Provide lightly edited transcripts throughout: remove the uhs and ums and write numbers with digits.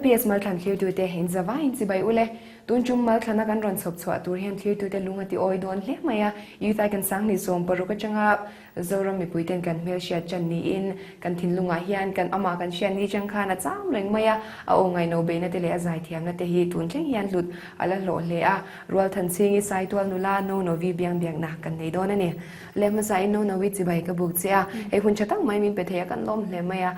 LPS Malthlan thlirtute in zavaiin chibai ule. Tun tum Malthlana kan rawn chhawp chhuah tur hian thlirtute lung a ti awi dawn hle mai a. Youth Icon Sanghnih 16 atanga Zoram mipuiten kan hmelhriat chan niin kan thinlungah hian kan amah kan hriat ni chang khan a cham reng mai a, a aw ngaihno beihna te leh a zaithiamna te hi tun thleng hian hlut a la hlawh hle a. Rualthanchhingi Saitual nula Nonovi biang biakna kan nei dawn a ni. Leh hmasain Nonovi chibai ka buk che a, hei hun tha tak mai min pe thei a kan lawm hle mai a.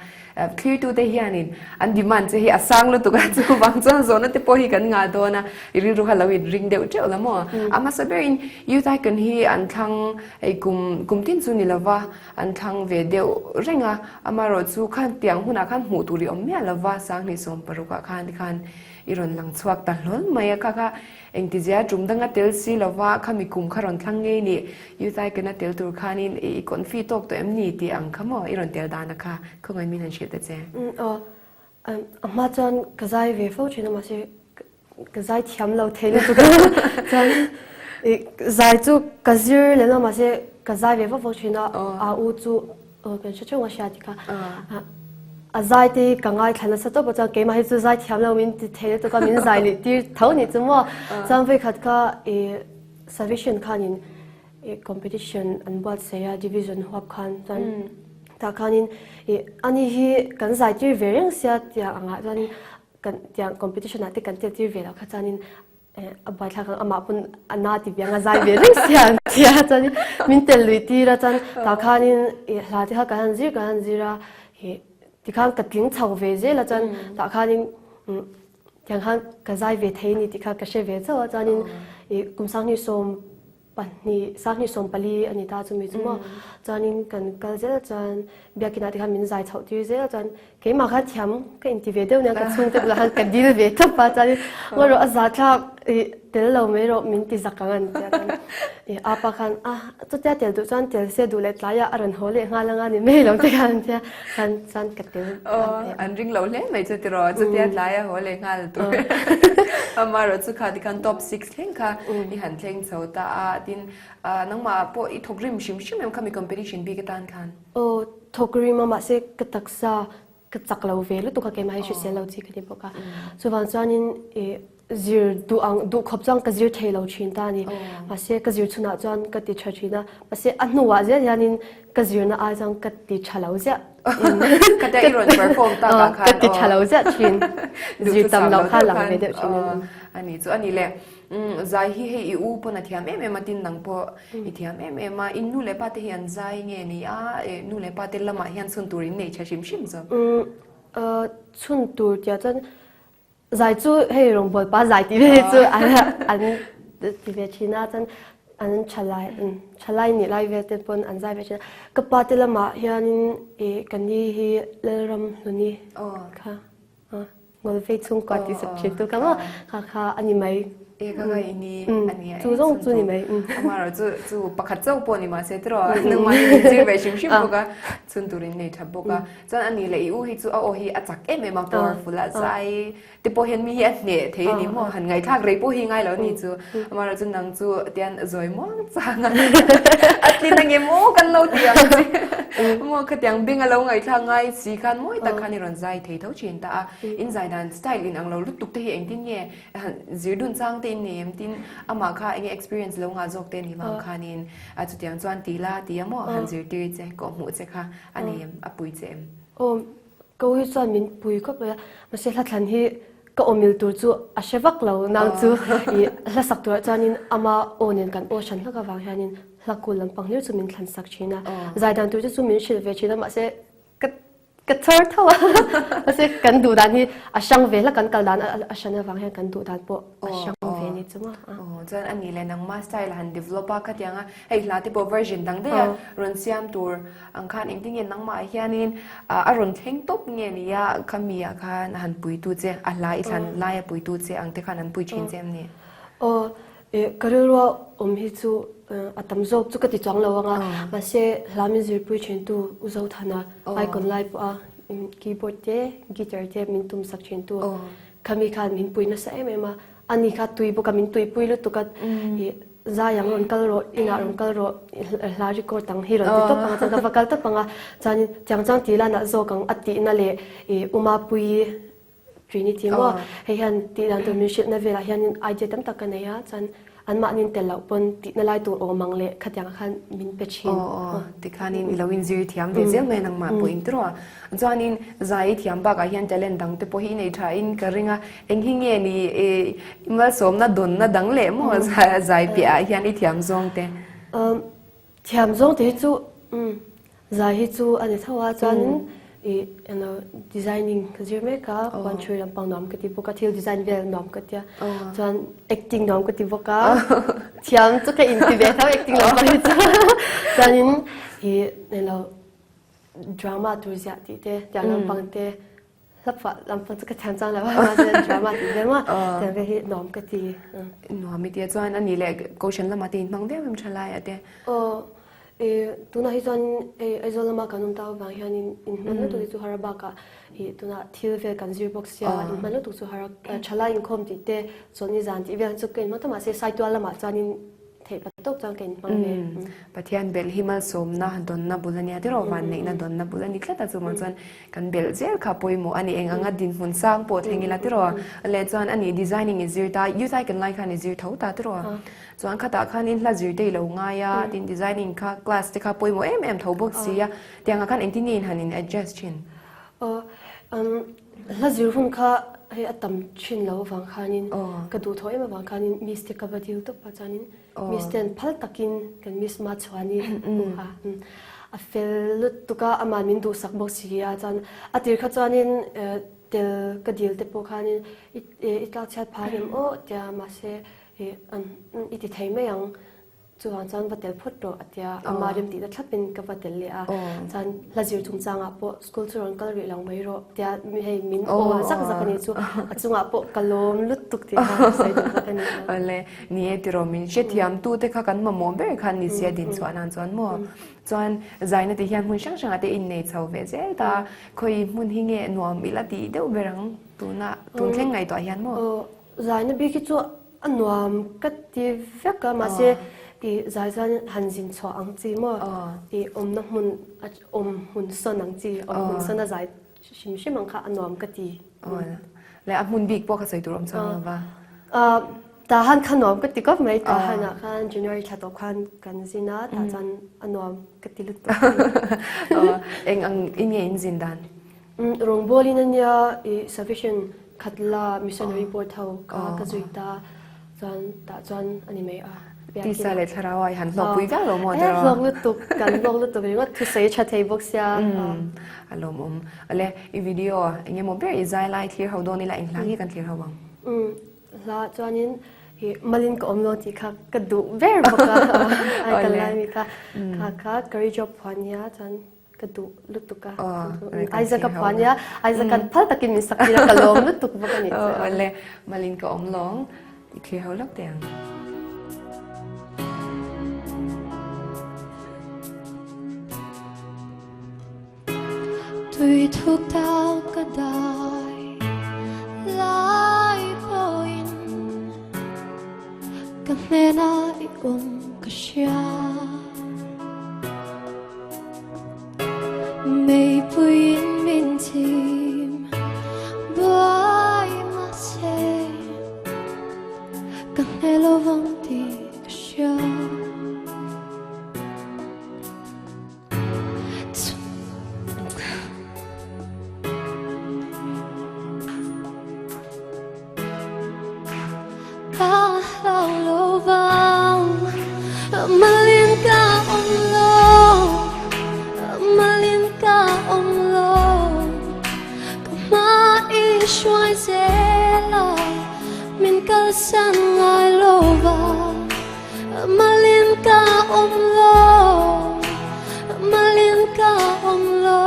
Thlirtute hianin an demand che hi a sang lutuk a, chuvang chuan zawhna te pawh hi kan ngah dawn a, i rilru kha lo in ring deuh teuh la maw? A hmasa berin Youth Icon hi an thlang hei kum kum tin chu ni lova an thlang ve deuh reng a, amaherawh chu khan tiang hunah khan hmuh tur i awm miah lova, 2016 ah khan tikhan i rawn lang chhuak ta hlawl mai a, kha kha Engtizia tum danga tel si lova khami kum kha rawn thlang ngei ni, Youth Icon a tel tur khanin i confi tawk tawh em ni tih ang kha maw i rawn tel dan a kha khawngaih min han hrilh ta che. Aw, a hma chuan ka zai ve fo thin a mahse ka zai thiam lo thei lutuk a chuan zai chu ka zir leh lo mahse ka zai ve vak vak thin a, a u chu Aw kan hre theuh a hria tikha a zai te hi ka ngaithla nasa tawp a chuan keimah hi chu zai thiam lo min ti thei lutuk a min zai leh tir tho nih chu maw chuan vawikhat kha ih salvation khanin ih competition an buatsaih a division huap khan chuan tah khanin ih ani hi kan zai tir ve reng sia tiang angah chuanin kan tiang competition ah te kan tel tir ve loh kha chuanin A buaithlak ang amah pawn a na ti viang a zai ve reng sia an ti a chuan min tel lui tir a chuan tah khanin ih hla te kha kan han zir kan han zir a ih tikhan ka tling chho ve zel a chuan tah khanin tiang khan ka zai ve thei a ni tih kha ka hre ve chauh a chuanin ih kum 20 pahnih, 2014 a ni ta chumi chu maw. Chuanin kan kal zel chuan biakinah te khan min zai chhoh tir zel chuan keimah kha thiam ka inti ve deuh nia ka chhungte bulah khan ka dil ve tawp a chuanin ngaw rawh a za thlak ih tel lo mai rawh min ti zak ang an ti a chuan ih apa khan a chutia tel duh chuan tel se duh leh tlaiah a rawn haw leh nghal anga ni mai lo te khan an tia khan chuan ka tel an ring lo hle mai chu tiraw chutia tlaia haw leh nghal tur amaherawh chu kha tikhan top 6 Thleng kha i han thleng chho ta a, tin nangmah pawh i thawk rim hrim hrim em khami competition bik atan khan? Aw, thawk rim a mahse ka taksa ka chak lo ve lutuk a keimah hi hrisel lo chi ka ni bawk a. Chuvang chuanin i zir duh ang duh khawp chuan ka zir thei lo thin ta a ni. Mahse ka zir chhunah chuan ka ti tha thin a, mahse a hnuah zel hianin ka zirna ai chuan ka ti tha lo ziah. Khatia i rawn perform tak ah khan ka ti tha lo ziah thin. Zir tam loh kha lang ve deuh thin a ni. A ni chu a ni le. Zai hi hei i u pawn a thiam em em a tin nang pawh i thiam em em a. In nu leh pa te hi an zai nge ni a nu leh pa te lamah hian chhun tur in nei tha hrim hrim zawk. Chhun tur tih ah chuan Zai chu hei rawngbâwl pa zai tih ve hi chu an ti ve thin a, chuan an thalai thalai nih lai vel te pawn an zai ve thin a. Ka pa te lamah hianin ih ka ni hi Lalramhluni kha Ngawlvei chhungkua tih sak thin tu kha maw kha kha a ni mai. E ka ka i ni a ni a chu zawng chu ni mai. Amaherawh chu chu pakhat chauh pawh ni mahse tiraw nangmah hi min zir ve hrim hrim bawk a, chhun turin nei tha bawk a. Chuan a ni leh i u hi chu a aw hi a chak em em a, powerful a, zai te pawh hian mi hi a hneh thei a ni maw, han ngaihthlak rei pawh hi ngai lo a ni chu. Amaherawh chu nang chu tian zawi muang chang a, a tlin ange maw kan lo ti ang che. Maw khatiang beng a lo ngaihthlak ngai si khan mawi tak khan i rawn zai thei tho thin ta a. In zai dan style in ang lo lutuk te hi engtin nge han zir dun chang te in nei em tin amah kha enge experience lo ngah zawk te ni vang khanin chutiang chuan ti la ti a maw han zirtir che kawhhmuh che kha. A nei em? A pui che em? Aw, ka u hi chuan min pui khawp mai a, mahse hla thlan hi ka awmil tur chu a hre vak lo nang chu i hla sak turah chuanin ama aw nen kan aw hran hlak avang hianin hla kul lampang hlir chu min thlan sak thin a, zai dan tur te chu min hrilh ve thin a mahse ka ka chhar tho a, mahse kan duh dan hi a hrang ve hlak kan kal dan a hran avang hian kan duh dan pawh a hrang ve ni chu maw. Aw, chuan a nih leh nangma style han develop a khatiang a Hei hla te pawh version dang daih a rawn siam tur ang khan engtin nge nangmah ah hianin a rawn thleng tawp nge ni a khami ah khan a han puitu che a hla i thlan lai a puitu che ang te khan an pui thin che em ni? Aw eh ka rilrua awm hi chu a tam zawk chu ka ti chuang lo ang a mahse hla min zirpui thin tu U Zothana icon lai pawh a keyboard te guitar te min tum sak thin tu khami khan min pui nasa em em a Ani kha tui bawk a, min tuipui lutuk a, ih zai ang rawn kal rawh, inah rawn kal rawh, hla record ang hi rawn ti tawp ang a, chuan ka va kal tawp ang a, chuanin chiang chuang tih lanah zawk ang a tihna leh ih Umapuii. Trinity maw hei hian tih dan tur min hrilhna velah hianin idea tam tak ka nei a chuan anmahni tel loh pawn tihna lai tur awm ang leh khatiang ah khan min pe thin. Aw aw tikhanin i lo inzir thiam ve zel mai a nangmah pawh in tiraw a chuanin zai i thiam bakah hian talent dang te pawh hi i nei tha in ka ring a eng hi nge ni i malsawmna dawnna dang leh maw zai piah ah hian i thiam zawng te. Thiam zawng te hi chu Zai hi chu a ni tho a, chuanin i eno designing ka zir mek a, puanchhui lampang nuam ka ti bawk a, thil design vel nuam ka tia, chuan acting nuam ka ti bawk a, thiam chu ka inti ve tho acting lampang hi chu, chuanin i eno drama tur ziah tih te, tiang lampang te Hlapfah lampang chu ka thiam chang lo a, mahse drama tih vel maw tiang vel hi nuam ka ti. Nuam i tia chuan a nih leh Kohhran lamah te inhmang viau em tha laiah te? Aw, i tunah hi chuan hei Aizawl lama kan awm tak avang hianin inhman lutuk hi chu har a bakah i tunah thil vel kan zir bawk sia inhman lutuk chu har a, thalai inkhawm tih te chawlhni zan tih vel chu ka inhmang ta mahse Saitual lamah chuanin Theih pa tawk chuan ka inhmang ve. Pathian belh hi malsawmna dawnna bul a nia tiraw vanneihna dawnna bul a ni tlat a chuvang chuan kan belh zel kha pawimawh a ni eng anga dinhmun sang pawh thleng ila tiraw leh chuan a ni designing i zir ta youth icon lai khan i zir tho ta tiraw chuan khatah khanin hla zir te i lo ngai a tin designing kha class te kha pawimawh em em tho bawk si a tiangah khan engtin nge in han in adjust thin? Aw hla zir hun kha hei a tam thin lo avang khanin ka duhthawh em avang khanin miss te ka va dil tawp a chuanin miss ten phal takin kan miss ma chhuani a a fel lutuk a amah min duhsak bawk si a chuan a tir kha chuanin tel ka dil te pawh khanin i tlak chhiat phah em aw tia mahse i ti thei mai ang. Chuvang chuan va tel phawt rawh a tia, ama rem tihna thlapin ka va tel leh a. Chuan hla zir chungchangah pawh school chu rawn kal rih lo mai rawh tia hei min aw zak zak a nih chu a chungah pawh ka lawm lutuk tih kha ka sawi duh bawk a ni. Awle, ni e tiraw min hrethiam tute kha kan mamawh ber khan ni sia din chhuah nan chuan maw? Chuan zaina tih hian hmun hrang hrangah te innei chho ve zel ta, khawi hmun hi nge nuam ila tih deuh ber ang tuna tun thleng ngaihtuah hian maw? Aw, zaina bik hi chu A nuam ka ti vek a, mahse i zai chuan han zin chhuah ang chi maw? I awmna hmun a awm hmun sawn ang chi, awm hmun sawn a zai hrim hrim ang kha a nuam ka ti. Leh a hmun bik pawh kha sawi tur awm chuang lo va. Tahan kha nuam ka ti khawp mai, Tahan ah khan January thla tawp khan kan zin a, tah chuan a nuam ka ti lutuk. Eng ang in nge in zin dan? Rawngbawl in a nia i Salvation Khatla Missionary Board ho kha ka zui ta chuan tah chuan a ni mai a. Tisa leh thlarau a i han hlawkpui viau lo maw tiraw? E hlawk lutuk, kan hlawk lutuk ringawt thusawi a tha thei bawk sia. A lawmawm. Awle i video eng emaw ber i zai lai thlir ho dawn ila eng hla nge kan thlir ho ang? Hla chuanin i malin ka awm lo tih kha ka duh ber bawk a, ai ka lai mi kha kha kha curry job phuah nia chuan Ka duh lutuk a. Isaac a phuah nia. Isaac an phal takin min sak tir a, ka lawm lutuk bawk a nih chu. Awle, malin ka awm lawng. I thlir ho lawk teh ang. Tui thuk tak ka dai lai pawhin ka hnenah i awm ka hria. Meipuiin min chim buai mahse ka hne lovang tih ka hria. Ka hlau lo vang malin ka awm lo malin ka awm lo ka hma i hruai zel a min kalsan ngai lo vang malin ka awm lo malin ka awm lo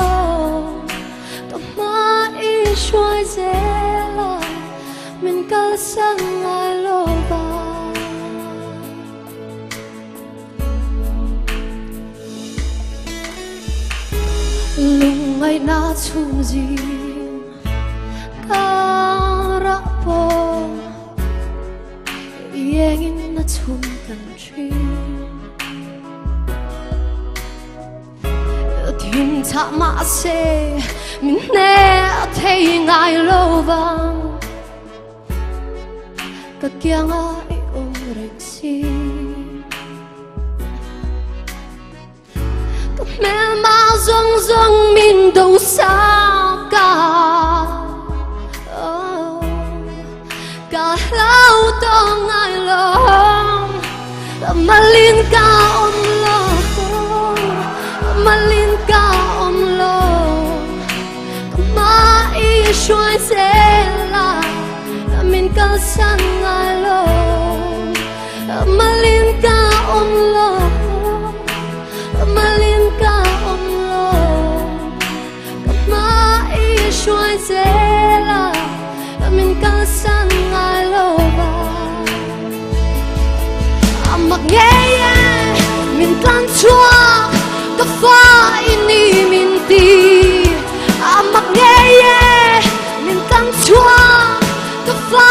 ka hma i hruai zel a min kalsan ngai lo va. Lungngaihna chhum zing ka rah pawh Iengin a chhum kan thin. Thim chhah mahse min hneh thei ngai lo vang. Ka kianga i awm reng si. Ka hmelma zawng zawng min do sak a. Oh, ka hlau tawh ngai lo. Malin ka awm lo. Malin ka awm lo. Ka hma i hruai zel a. Min kalsan ngai lo. Malin ka awm lo. Malin ka awm lo. Ka hma i hruai zel a. Min kalsan ngai lo va. A mak ngei e, min tlan chhuak, ka fa i ni min ti. A mak ngei e, min tlan chhuak, ka fa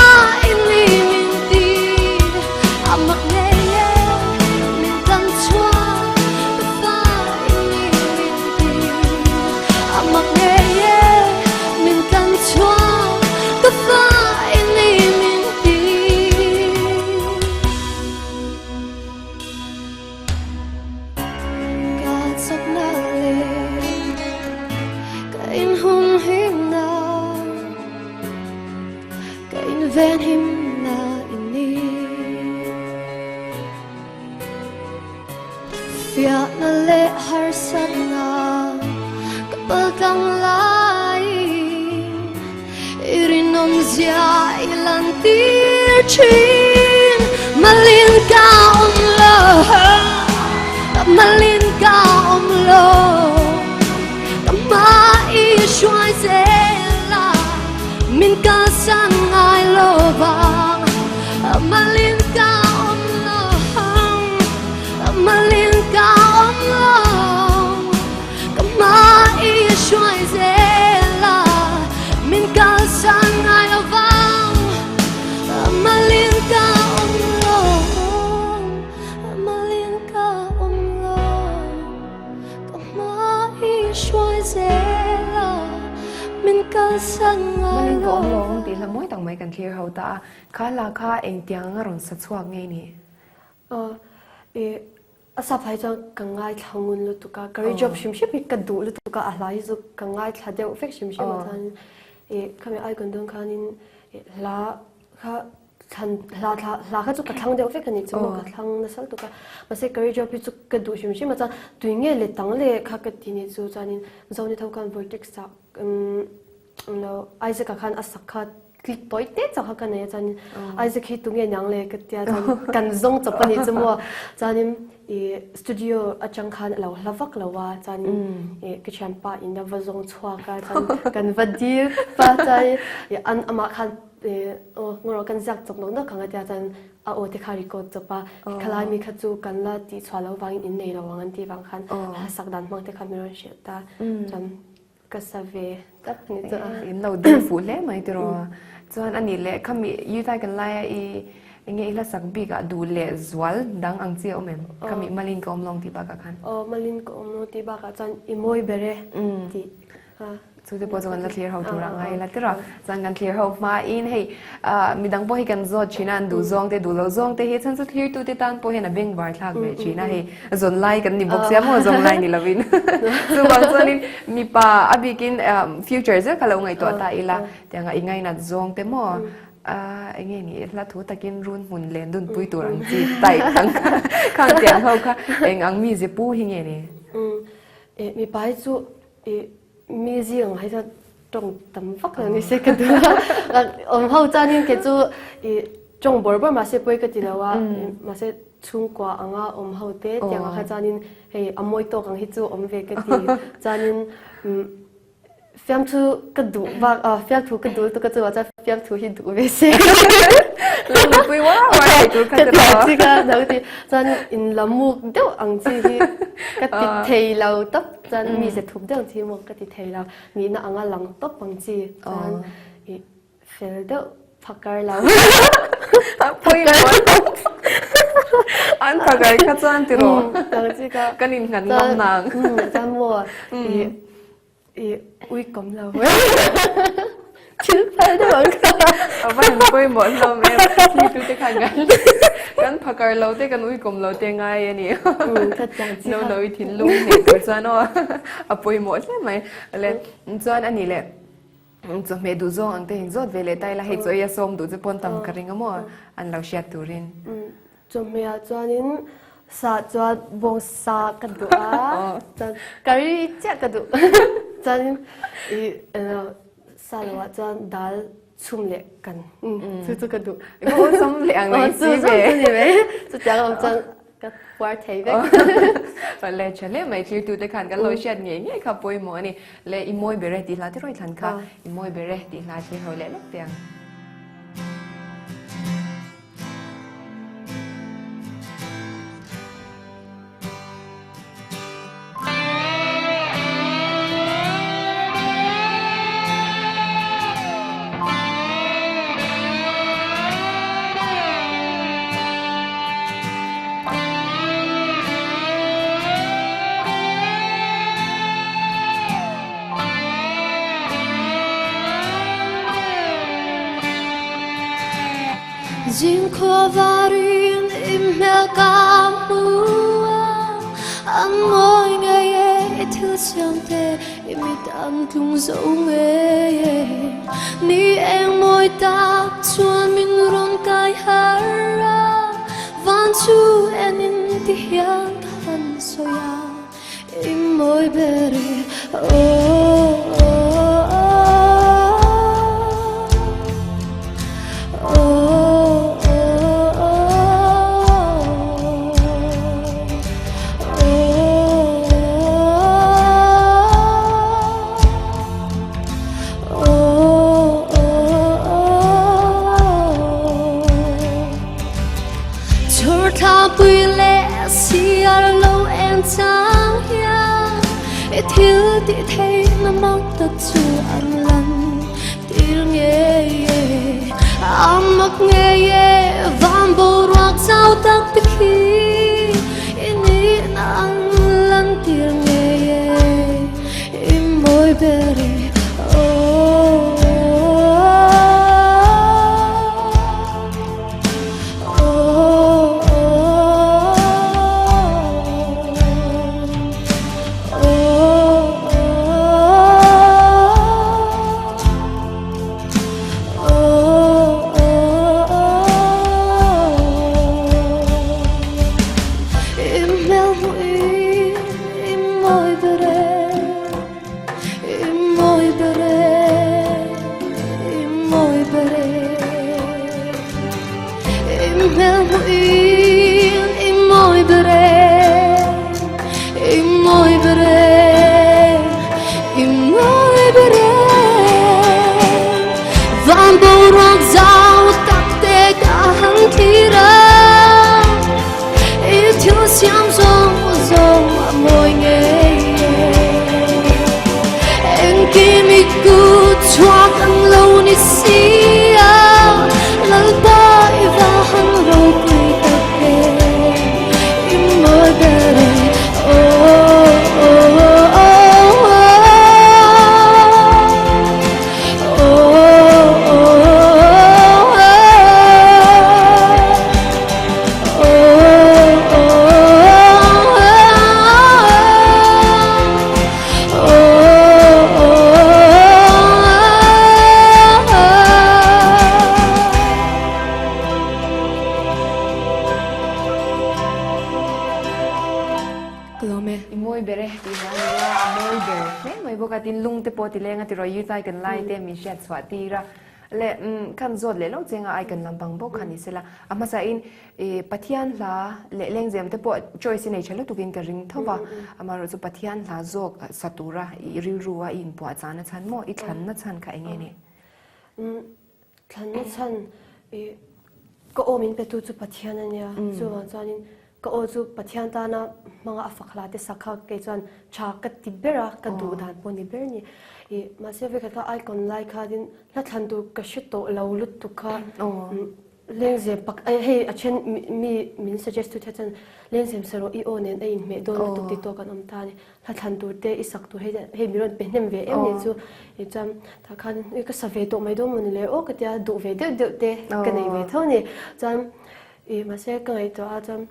i ni min ti. A mak ngei e, min tlan chhuak, ka fa i ni min ti. A mak ngei e, min tlan chhuak, ka fa i ni min ti. Ka chakna leh ka inhumhimna, ka invenhimna i ni. Fiahna leh harsatna ka paltlang laiin i rinawmzia i lantir thin. Malin ka awm lo, malin ka awm lo, ka hma i hruai zel a, min kalsan ngai lo vang. Malin ka awm lo, malin ka awm lo, ka hma i hruai zel a, min kalsan ngai lo vang. Malin ka awm lo, malin ka awm lo, ka hma i hruai zel a, min kalsan ngai Malin ka lo awm lo vang. tih hla mawi tak mai kan thlir ho ta a, kha hla kha engtiang a rawn sa chhuak nge ni? Aw, i a sap hi chuan ka ngaithla ngun lutuk a, ka ri job hrim hrim hi ka duh lutuk a, a hla hi chu ka ngaithla deuh vek hrim hrim a chuan i khami icon dawn khanin i hla kha thlan hla thla hla kha chu ka thlang deuh vek a nih chu maw ka thlang nasa lutuk a, mahse ka ri job hi chu ka duh hrim hrim a chuan tui nge leh tang leh kha ka ti nih chu chuanin Zoni tho khan vortex ah umm Lo Isaac-a khan a sak kha clip tawi te chauh kha ka nei a chuanin Isaac hi tunge niang le ka tia chuan kan zawng chawp a nih chu maw chuanin i studio atang khan a lo hla vak lo a chuanin i ka thianpa in a va zawng chhuak a chuan kan va dil pa chuanin i an amah khan i aw ngaw kan ziak chawp nawk nawk ang a tia chuan a aw te kha record chawp a khalai mi kha chu kan la tihchhuah loh vangin in nei lo ang an tih vang khan a sak dan hmang te kha min rawn hrilh ta chuan Ka sa ve tak ni chu a. In lo ding fuh hle mai tiraw. Chuan a nih leh khami Youth Icon laia i enge i hlasak bik ah duh leh zual dang ang chi a awm em? Khami Malin ka awm lawng tih bakah khan. Aw Malin ka awm lawng tih bakah chuan i mawi ber e tih kha. Chu te pawh chu kan la thlir ho tur a ngai ila tiraw. Chuan kan thlir ho hmain hei midang pawh hi kan zawt thin a, an duh zawng te duh lo zawng te hi chhan chu thlirtu te tan pawh hian a bengvar thlak ve thin a, hei zawn lai kan ni bawk sia maw zawng lai ni lovin chuvang chuanin mipa a bikin future zel kha lo ngaihtuah ta ila tianga i ngainat zawng te maw eng nge ni hla thu takin run hmun len dun pui tur ang chi type ang kha khang tiang ho kha eng ang mi ze pu hi nge ni? Mipa hi chu mi zing ang hi chuan tawng tam vak lo ni se ka duh a, awm ho chuanin kei chu ih tawng bawr bawr mahse pawi ka ti lo a, mahse chhungkua anga awm ho te tiang ah kha chuanin hei a mawi tawk ang hi chu awm ve ka ti chuanin umm fiamthu ka duh bak ah fiamthu ka duh lutuk a chuvang chuan fiamthu hi duh ve se Lungpui uar uar thei tur kha ka ti ang chi kha lo ti chuan in la muk deuh ang chi hi ka ti thei lo tawp chuan mi ze thup deuh ang chi hi maw ka ti thei lo. Nihna anga lang tawp ang chi chuan i fel deuh phakar lo. Phakar. An phakar kha chuan tiraw? Ang chi kha. Kan innghat ngam nang. Chuan maw. maw i i ui kawm lo thil phal deuh ang kha. A va han pawimawh hlawm em thlitu te khan kan kan phakar lo te kan ui kawm lo te ngai a ni. No no i thinlung hneh tur chuan aw a pawimawh hle mai. Le chuan a nih leh chawhmeh duh zawng ang te in zawt ve leh ta ila hei chaw ei a sawm duh chu pawn tam ka ring a maw an lo hriat turin. Chawhmeh ah chuanin sa chuan bawng sa ka duh a, chuan curry chiah ka duh. Chuanin i sa lo ah chuan dal chhum leh kan chu chu ka duh. I va awlsam leh ang mai si ve. Chu ni mai. Chutiang awm chuan ka puar thei vek. Le tha hle mai thirtute khan kan lo hriat ngei ngei kha pawimawh a ni. Le i mawi ber e tih hla te rawih thlan kha i mawi ber e tih hla thlir ho leh lawk teh ang. Zing khua varin i hmel ka hmu a, an mawi ngei e i thil siam te i mit an tlung zo ngei e. Ni eng mawi tak chuan min rawn kai har a, van chu enin ti hian ka han sawi a. I mawi ber e oh oh oh oh oh oh Chhur thla pui leh siar lo eng chang hian i thil tih theihna mak tak chu an lan tir ngei e. A mak ngei e, van boruak chau tak te khi i nihna an lan tir ngei e. I mawi ber e, oh. I mawi ber e tih hla a ni a, a mawi ber hle mai bawk a, tin lung te pawh ti leng a tiraw youth icon lai te min hriat chhuah tir a, le khan zawt leh lo cheng a icon lampang bawk kha ni sela, a hmasa in I Pathian hla leh lengzem te pawh choice i nei tha lutukin ka ring tho va, amaherawhchu Pathian hla zawk sa tura i rilru a i inpuahchahna chhan maw i thlanna chhan kha eng nge ni? Thlanna chhan i ka aw min petu chu Pathian a nia, chuvang chuanin ka aw chu Pathian tana hmanga a fak hla te sak kha kei chuan tha ka ti ber a, ka duh dan pawh ni ber a ni. I mahse vekhat kha icon lai khanin hla thlan tur ka hre tawh lo lutuk kha. Lengzem pak hei a then mi min suggest tu te chuan lengzem sa rawh i aw nen a inhmeh dawn lutuk ti tawk an awm ta a ni. Hla thlan tur te i sak tur hei hei mi rawn pe hnem ve em ni chu i chuan tah khan i ka sa ve tawh mai dawn mawni le aw ka tia duh ve deuh deuh te ka nei ve tho ni. Chuan i mahse ka ngaihtuah a chuan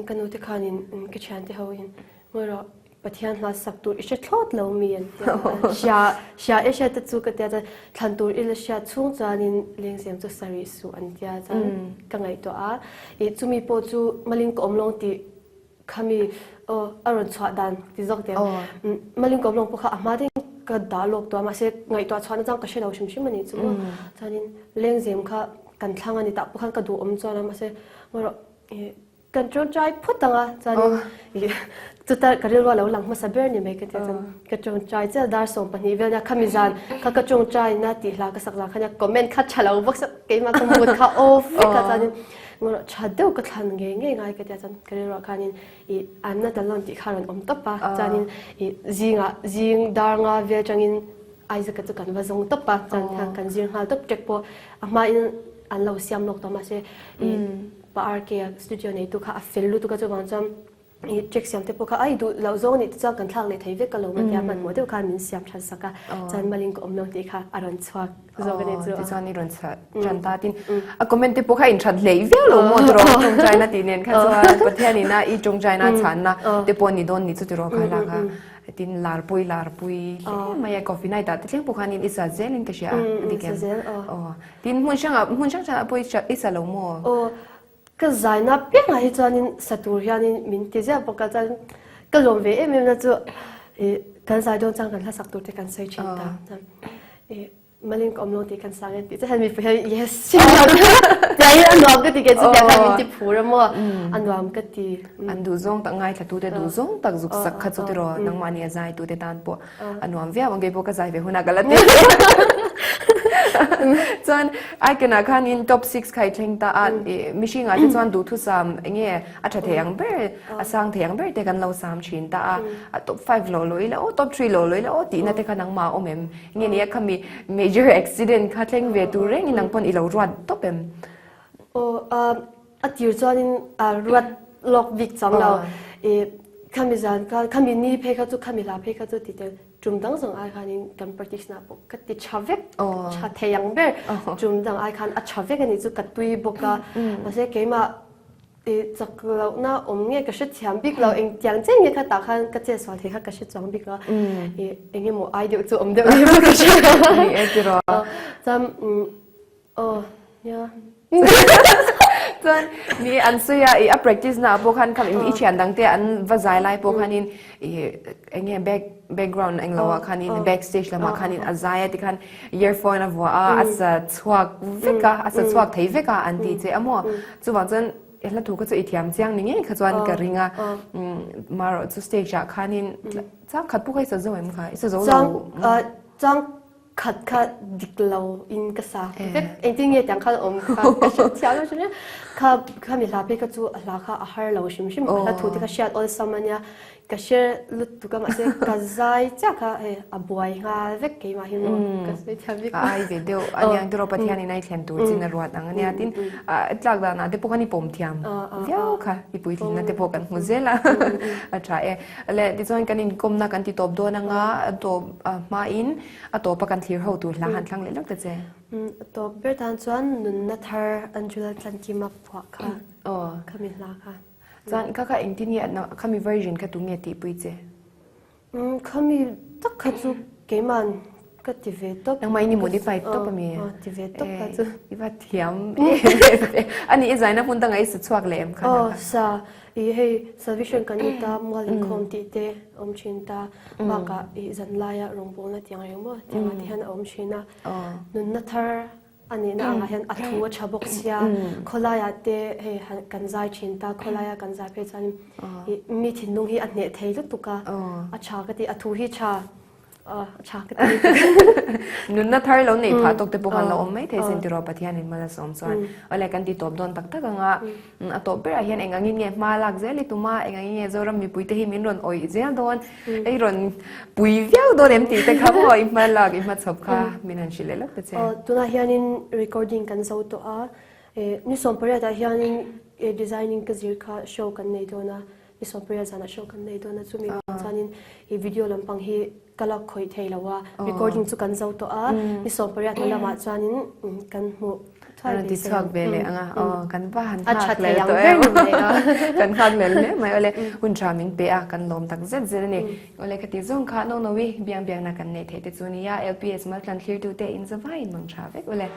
Ka nu te khanin ka thiante ho in ngawi rawh Pathian hla sak tur i hre thlawt lo mi an ti a, hria hria e hriat te chu ka tia chuan thlan tur i la hriat chhung chuanin lengzem chu sa rih suh an tia chuan ka ngaihtuah a, ih chumi pawh chu Malin ka awm lawng tih khami aw a rawn chhuah dan ti zawk teh Malin ka awm lawng pawh kha a hma deuhin ka dah lawk tawh a mahse ngaihtuah chhuahna chang ka hre lo hrim hrim a nih chu maw chuanin lengzem kha kan thlang a ni tah pawh khan ka duh awm chuan a mahse ngawi rawh Kan tawngtai phawt ang a, chuanin chuta ka rilru a lo lang hmasa ber ni mai ka ti a, chuan ka tawngtai chiah dar 12 vel nia khami zan kha ka tawngtaina tih hla ka sak zan kha nia comment kha tha lo bawk sia keimah ka mood kha off vek a chuanin tha deuh ka thlan ngei ngei ngai ka ti a, chuan ka rilruah khanin ih I'm not alone tih kha a rawn awm tawp a, chuanin ih zingah zing dar nga vel atangin Isaac-a chu kan va zawng tawp a, chuan khan kan zir nghal tawp ṭek pawh a hmain an lo siam lawk tawh mahse ih Pa RK-a studio neitu kha a fel lutuk a chuvang chuan ih ṭek siam te pawh kha ai duh loh zawng anih te chuan kan thlak leh thei vek alawm a tia hmanhmawh deuh khan min siam ṭhat sak a, chuan Malin ka awm lo tih kha a rawn chhuak zawk a ni chu. Tichuan i rawn chhuah ṭan ta tin a comment te pawh kha inṭhat hleih viau lo maw tiraw ṭawngṭaina tih nen kha chuan Pathianina i ṭawngṭaina chhanna te pawh ni dawn ni chu tiraw kha lak a. Tin larpui larpui hle mai a coffee night ah te thleng pawh khanin i sa zelin ka hria a a dik em? Aw tin hmun hrangah hmun hrang hrangah pawh i sa lo maw? Aw ka zaina piangah hi chuanin sa tur hianin min ti ziah bawk a chuan ka lawm ve em em na chu ih kan zai dawn chuan kan hla sak tur te kan sawi thin ta chuan ih Malin ka awm lo tih kan sang e tih chu hemi pawh hian yes tiangin a nuam ka ti kei chu tiang khan min ti phur a maw a nuam ka ti. An duh zawng tak ngaithla tu te duh zawng tak zuk sak kha chu tiraw nangmahni a zai tu te tan pawh a nuam viau ang kei pawh ka zai ve hunah ka la ti. Chuan icon ah khanin top 6 kha i thleng ta a mihring ah te chuan duhthusam enge a tha thei ang ber a sang thei ang ber te kan lo sam thin ta a a top 5 lo lo ila aw top 3 lo lo ila aw tihna te kha nangmah a awm em? Nge nia khami major accident kha thleng ve tur rengin nang pawn i lo ruat tawp em? Aw a tir chuanin a ruat lawk bik chang lo. I khami zan kha khami ni phei kha chu khami hla phei kha chu ti tel tum dang zawng ai khanin kan practice na pawh ka ti tha vek tha thei ang ber tum dang ai khan a tha vek a nih chu ka tui bawk a mahse keimah I chak lohna awm nge ka hrethiam bik lo, engtiang chiah nge kha tah khan ka chet sual thei kha ka hre chuang bik lo a, i eng emaw ai deuh chu awm deuh ni pawh ka hre lo. Ni e tiraw. Chuan aw nia. Chuan ni an sawi a, i a practice na ah pawh khan kham i thian dang te an va zai lai pawh khanin i eng nge back background eng lo ah khanin back stage lamah khanin a zai a tikhan earphone a vuah a, a sa chhuak vek a, a sa chhuak thei vek a an ti che a maw. Chuvang chuan i hla thu kha chu i thiam chiang ni ngei kha chuan ka ring a, marawh chu stage ah khanin chang khat pawh kha i sa zo em kha? I sa zo lo. Chang khat kha dik lo in ka sa vek. Engtin nge tiang khan awm kha ka hre thiam lo hrim hrim. Kha khami hla phei kha chu a hla kha a har lo hrim hrim. A hla thu te kha hriat awlsam a nia. Ka hre lutuk a mahse ka zai chiah kha hei a buai nghal vek keimah hi maw ka sawi thiam bik a ai ve deuh a niang tiraw Pathian in a i thlen tur chin a ruat ang a nia tin tlak danah te pawh khan i pawm thiam viau kha i puitlinna te pawh kan hmu zel a a tha e le tichuan kan inkawmna kan ti tawp dawn anga a tawp hmain a tawpa kan thlir ho tur hla han thlang leh lawk ta che. A tawp ber tan chuan nunna thar Angela Tlankima phuah kha khami hla kha. Chuan kha kha engtin nge a khami version kha tunge tihpui che? Umm khami tak kha chu keiman ka ti ve tawp. Nangmah in i modify tawp ami? Aw ti ve tawp kha chu. I va thiam em ani i zaina hmun dangah i sa chhuak leh em kha na kha? Aw sa i hei salvation kan ni ta mual inkhawm tih te awm thin ta bakah i zanlaia rawngbawlna tiang reng maw tiangah te hian a awm thin a nunna thar A nihna angah hian a thu a tha bawk sia, khawlaiah te hei kan zai thin ta, khawlaia kan zai phei chuan mi thinlung hi a hneh thei lutuk a, a tha ka ti, a thu hi tha, a tha ka ti. Nunna thar lo neih phah tawk te pawh khan lo awm mai thei sin tiraw Pathianin mal a sawm chuan. Awle kan ti tawp dawn tak tak anga a tawp berah hian eng angin nge hma lak zel i tum a, eng angin nge Zoram mipuite hi min rawn awih zel dawn, i rawn pui viau dawn em tih te kha maw i hma lak i hma chhawp kha min han hrilh leh lawk ta che. Aw tunah hianin recording kan zo tawh a. Ni 18 ah hianin designing ka zir kha show kan nei dawn a, ni 18 zanah show kan nei dawn a, chumi vang chuanin i video lampang hi ka la khawih thei lo a, recording chu kan zo tawh a, ni 18 hnu lamah chuanin kan hmuh thuai ve se. Rawn ti chhuak ve leh ang a, aw kan va han nghak lel tawh em, kan nghak lel hle mai awle, hun tha min pe a, kan lawm tak zet zet a ni. Awle khati zawng kha no no i biang biangna kan neih theih te chu nia, LPS Maltlan thlirtute in zavaiin mang tha vek awle.